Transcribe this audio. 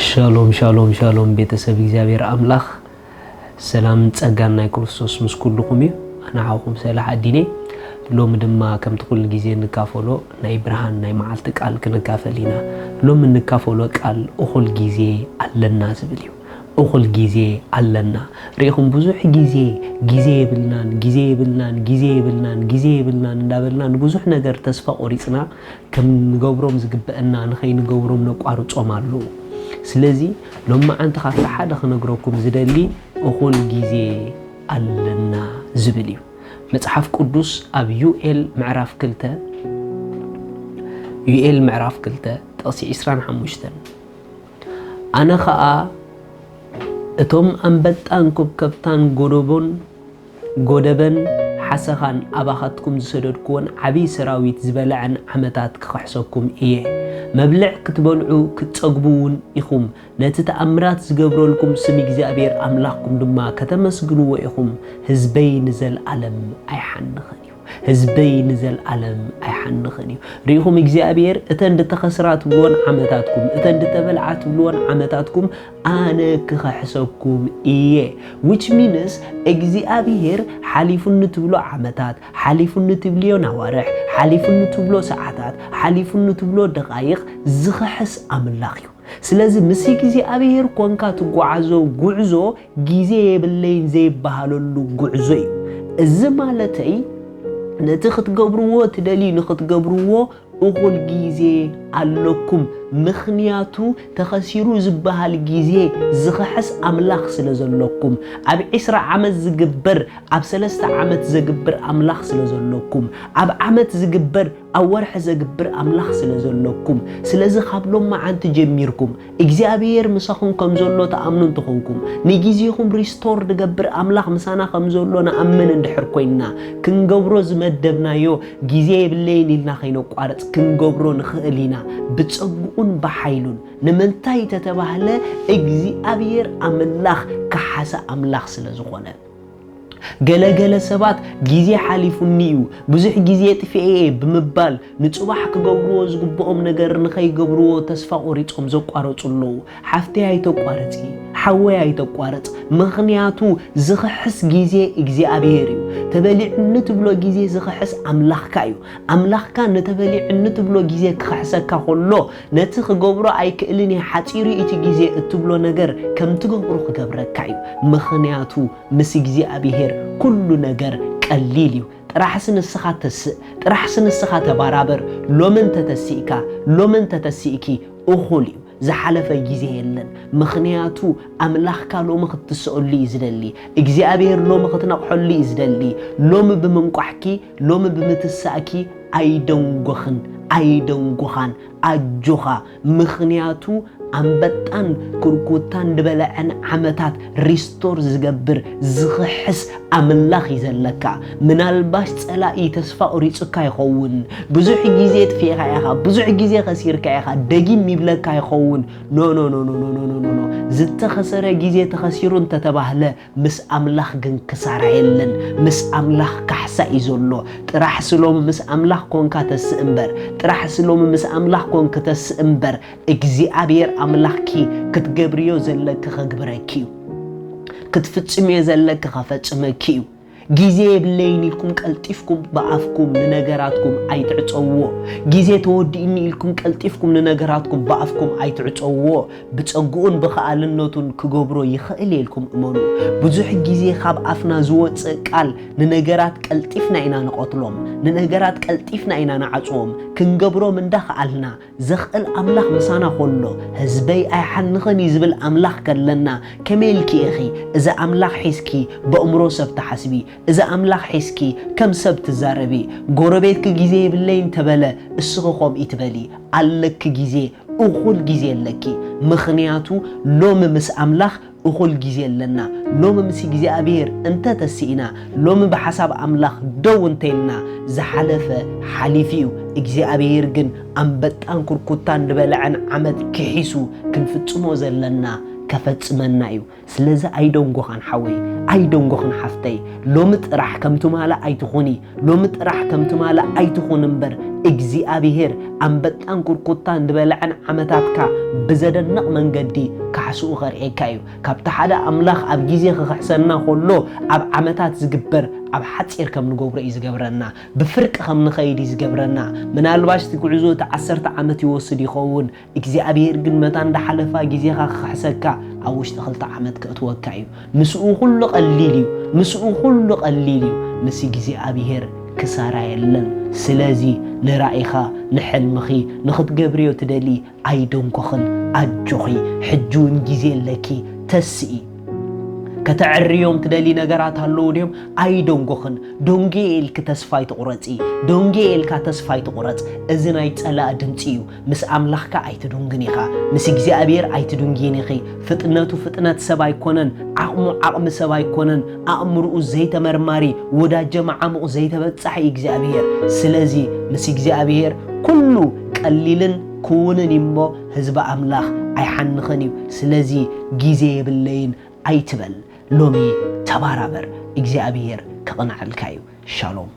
ሻሎም ሻሎም ሻሎም፣ ቤተሰብ እግዚኣብሔር ኣምላኽ፣ ሰላምን ጸጋን ናይ ክርስቶስ ምስ ኩልኹም እዩ። ኣነ ሓውኹም ሰላሕ ኣዲኔ። ሎሚ ድማ ከምቲ ኩሉ ግዜ እንካፈሎ ናይ ብርሃን ናይ መዓልቲ ቃል ክንካፈል ኢና። ሎሚ እንካፈሎ ቃል እኹል ግዜ ኣለና ዝብል እዩ። እኹል ግዜ ኣለና። ርኢኹም፣ ብዙሕ ግዜ ግዜ የብልናን፣ ግዜ የብልናን፣ ግዜ የብልናን፣ ግዜ የብልናን እንዳበልና ንብዙሕ ነገር ተስፋ ቆሪጽና፣ ከም ንገብሮም ዝግበአና ንኸይንገብሮም ነቋርጾም ኣለዉ። ስለዚ ሎማዓንቲ ካብቲ ሓደ ክነግረኩም ዝደሊ እኹል ግዜ ኣለና ዝብል እዩ። መጽሓፍ ቅዱስ ኣብ ዩኤል ምዕራፍ ክልተ፣ ዩኤል ምዕራፍ ክልተ ጥቕሲ ዕስራን ሓሙሽተን፣ ኣነ ኸኣ እቶም ኣንበጣን ኮብከብታን ጎደቦን ጎደበን ሓሰኻን ኣባኻትኩም ዝሰደድኩወን ዓብዪ ሰራዊት ዝበልዐን ዓመታት ክኽሕሰኩም እየ። መብልዕ ክትበልዑ ክትጸግቡ እውን ኢኹም። ነቲ ተኣምራት ዝገብረልኩም ስም እግዚኣብሔር ኣምላኽኩም ድማ ከተመስግንዎ ኢኹም። ህዝበይ ንዘልኣለም ኣይሓንኽን እዩ። ህዝበይ ንዘልኣለም ኣይሓንኽን እዩ። ርኢኹም እግዚኣብሔር እተን ድተኸስራ ትብልወን ዓመታትኩም፣ እተን ድተበልዓ ትብልወን ዓመታትኩም ኣነ ክኸሕሰኩም እየ። Which means እግዚኣብሔር ሓሊፉኒ ትብሎ ዓመታት፣ ሓሊፉኒ ትብልዮ ናዋርሕ፣ ሓሊፉኒ ትብሎ ሰዓታት፣ ሓሊፉኒ ትብሎ ደቓይቕ ዝኸሕስ ኣምላኽ እዩ። ስለዚ ምስ እግዚኣብሔር ኮንካ ትጓዓዞ ጉዕዞ ግዜ የብለይን ዘይበሃለሉ ጉዕዞ እዩ። እዚ ማለተይ ነቲ ክትገብርዎ ትደልዩ ንክትገብርዎ እኹል ግዜ ኣለኩም። ምኽንያቱ ተኸሲሩ ዝበሃል ግዜ ዝኽሕስ ኣምላኽ ስለ ዘለኩም፣ ኣብ ዕስራ ዓመት ዝግበር ኣብ ሰለስተ ዓመት ዘግብር ኣምላኽ ስለ ዘለኩም፣ ኣብ ዓመት ዝግበር ኣብ ወርሒ ዘግብር ኣምላኽ ስለ ዘለኩም፣ ስለዚ ካብ ሎማዓንቲ ጀሚርኩም እግዚኣብሔር ምሳኹም ከም ዘሎ ትኣምኑ እንተኾንኩም፣ ንግዜኹም ሪስቶር ዝገብር ኣምላኽ ምሳና ከም ዘሎ ንኣምን እንድሕር ኮይንና፣ ክንገብሮ ዝመደብናዮ ግዜ የብለይን ኢልና ከይነቋርጽ ክንገብሮ ንኽእል ኢና፣ ብጸግኡን ብሓይሉን። ንምንታይ ተተባህለ እግዚኣብሔር ኣምላኽ ከሓሰ ኣምላኽ ስለ ዝኾነ። ገለ ገለ ሰባት ግዜ ሓሊፉኒ እዩ፣ ብዙሕ ግዜ ጥፊኤ እየ ብምባል ንጽባሕ ክገብርዎ ዝግብኦም ነገር ንኸይገብርዎ ተስፋ ቆሪጾም ዘቋረጹ ኣለዉ። ሓፍተይ ኣይተቋርጺ፣ ሓወይ ኣይተቋርጽ፣ ምኽንያቱ ዝኽሕስ ግዜ እግዚኣብሔር እዩ። ተበሊዑኒ ትብሎ ግዜ ዝኽሕስ ኣምላኽካ እዩ። ኣምላኽካ ንተበሊዑኒ ትብሎ ግዜ ክኽሕሰካ ከሎ ነቲ ክገብሮ ኣይክእልን እየ ሓጺሩ እቲ ግዜ እትብሎ ነገር ከም ትገብሮ ክገብረካ እዩ። ምኽንያቱ ምስ እግዚኣብሔር ኩሉ ነገር ቀሊል እዩ። ጥራሕሲ ንስኻ ተስእ፣ ጥራሕሲ ንስኻ ተባራበር። ሎሚ እንተተሲእካ፣ ሎሚ እንተተሲእኪ እኹል እዩ። ዝሓለፈ ግዜ የለን። ምኽንያቱ ኣምላኽካ ሎሚ ክትስእሉ እዩ ዝደሊ። እግዚኣብሔር ሎሚ ክትነቕሐሉ እዩ ዝደሊ። ሎሚ ብምንቋሕኪ፣ ሎሚ ብምትሳእኪ ኣይደንጎኽን፣ ኣይደንጎኻን። ኣጆኻ፣ ምኽንያቱ ኣንበጣን ኩርኩታን ዝበልዐን ዓመታት ሪስቶር ዝገብር ዝኽሕስ ኣምላኽ እዩ ዘለካ። ምናልባሽ ጸላኢ ተስፋ ቁሪጹካ ይኸውን። ብዙሕ ግዜ ጥፊእካ ኢኻ፣ ብዙሕ ግዜ ከሲርካ ኢኻ፣ ደጊም ይብለካ ይኸውን። ኖ፣ ኖ፣ ኖ፣ ኖ፣ ኖ፣ ኖ፣ ኖ፣ ኖ። ዝተኸሰረ ግዜ ተኸሲሩ እንተተባህለ፣ ምስ ኣምላኽ ግን ክሳራ የለን። ምስ ኣምላኽ ካሕሳ እዩ ዘሎ። ጥራሕ ስሎም ምስ ኣምላኽ ኮንካ ተስእ እምበር፣ ጥራሕ ስሎም ምስ ኣምላኽ ኮንክ ተስእ እምበር፣ እግዚኣብሔር ኣምላኽኪ ክትገብርዮ ዘለኪ ከግብረኪ እዩ። ክትፍጽምዮ ዘለኪ ከፈጽመኪ እዩ። ግዜ የብለይን ኢልኩም ቀልጢፍኩም ብኣፍኩም ንነገራትኩም ኣይትዕጸውዎ። ግዜ ተወዲእኒ ኢልኩም ቀልጢፍኩም ንነገራትኩም ብኣፍኩም ኣይትዕጸውዎ። ብጸግኡን ብኸኣልነቱን ክገብሮ ይኽእል እየ ኢልኩም እመኑ። ብዙሕ ግዜ ካብ ኣፍና ዝወጽእ ቃል ንነገራት ቀልጢፍና ኢና ንቐትሎም፣ ንነገራት ቀልጢፍና ኢና ንዓጽዎም። ክንገብሮም እንዳኸኣልና ዘኽእል ኣምላኽ ምሳና ከሎ፣ ህዝበይ ኣይሓንኽን እዩ ዝብል ኣምላኽ ከለና፣ ከመይ ኢልኪ ኢኺ እዚ ኣምላኽ ሒዝኪ ብእምሮ ሰብ ትሓስቢ? እዚ ኣምላኽ ሒዝኪ ከም ሰብ ትዛረቢ? ጎረቤትኪ ግዜ የብለይን ተበለ፣ እስኺ ከምኡ ትበሊ? ኣለኪ ግዜ፣ እኹል ግዜ ኣለኪ። ምኽንያቱ ሎሚ ምስ ኣምላኽ እኹል ግዜ ኣለና። ሎሚ ምስ እግዚኣብሔር እንተ ተስኢና፣ ሎሚ ብሓሳብ ኣምላኽ ደው እንተ ኢልና፣ ዝሓለፈ ሓሊፉ እዩ። እግዚኣብሔር ግን ኣንበጣን ኩርኩታን ዝበልዐን ዓመት ክሒሱ ክንፍጽሞ ዘለና ከፈጽመና እዩ። ስለዚ ኣይደንጎኻን ሓወይ፣ ኣይደንጎኽን ሓፍተይ። ሎሚ ጥራሕ ከም ትማሊ ኣይትኹኒ፣ ሎሚ ጥራሕ ከም ትማሊ ኣይትኹን እምበር፣ እግዚኣብሔር ኣንበጣን ቁርቁታን ዝበልዐን ዓመታትካ ብዘደንቕ መንገዲ ካሕስኡ ከርእየካ እዩ። ካብቲ ሓደ ኣምላኽ ኣብ ግዜ ክኽሕሰና ከሎ፣ ኣብ ዓመታት ዝግበር ኣብ ሓጺር ከም ንገብሮ እዩ ዝገብረና። ብፍርቂ ከም ንኸይድ እዩ ዝገብረና። ምናልባሽ እቲ ጉዕዞ እቲ ዓሰርተ ዓመት ይወስድ ይኸውን። እግዚኣብሔር ግን መታ እንዳሓለፋ ግዜኻ ክኽሕሰካ ኣብ ውሽጢ ክልተ ዓመት ከእትወካ እዩ። ምስኡ ኩሉ ቀሊል እዩ። ምስኡ ኩሉ ቀሊል እዩ። ምስ እግዚኣብሔር ክሳራ የለን። ስለዚ ንራኢኻ፣ ንሕልምኺ፣ ንኽትገብርዮ ትደሊ ኣይደንጎኽን። ኣጆኺ፣ ሕጂ እውን ግዜ ኣለኪ። ተስኢ። ከተዕርዮም ትደሊ ነገራት ኣለዉ ድዮም? ኣይደንጎኽን። ደንጉየ ኢልኪ ተስፋ ኣይትቑረጺ። ደንጉየ ኢልካ ተስፋ ኣይትቑረጽ። እዚ ናይ ጸላእ ድምጺ እዩ። ምስ ኣምላኽካ ኣይትድንግን ኢኻ። ምስ እግዚኣብሔር ኣይትድንግይን ኢኺ። ፍጥነቱ ፍጥነት ሰብ ኣይኮነን። ዓቕሙ ዓቕሚ ሰብ ኣይኮነን። ኣእምርኡ ዘይተመርማሪ፣ ወዳጀ መዓሙቕ ዘይተበጻሒ እግዚኣብሔር። ስለዚ ምስ እግዚኣብሔር ኩሉ ቀሊልን ክውንን እዩ እሞ ህዝቢ ኣምላኽ ኣይሓንኽን እዩ። ስለዚ ግዜ የብለይን ኣይትበል። ሎሚ ተባራበር፣ እግዚኣብሔር ክቕንዓልካ እዩ። ሻሎም።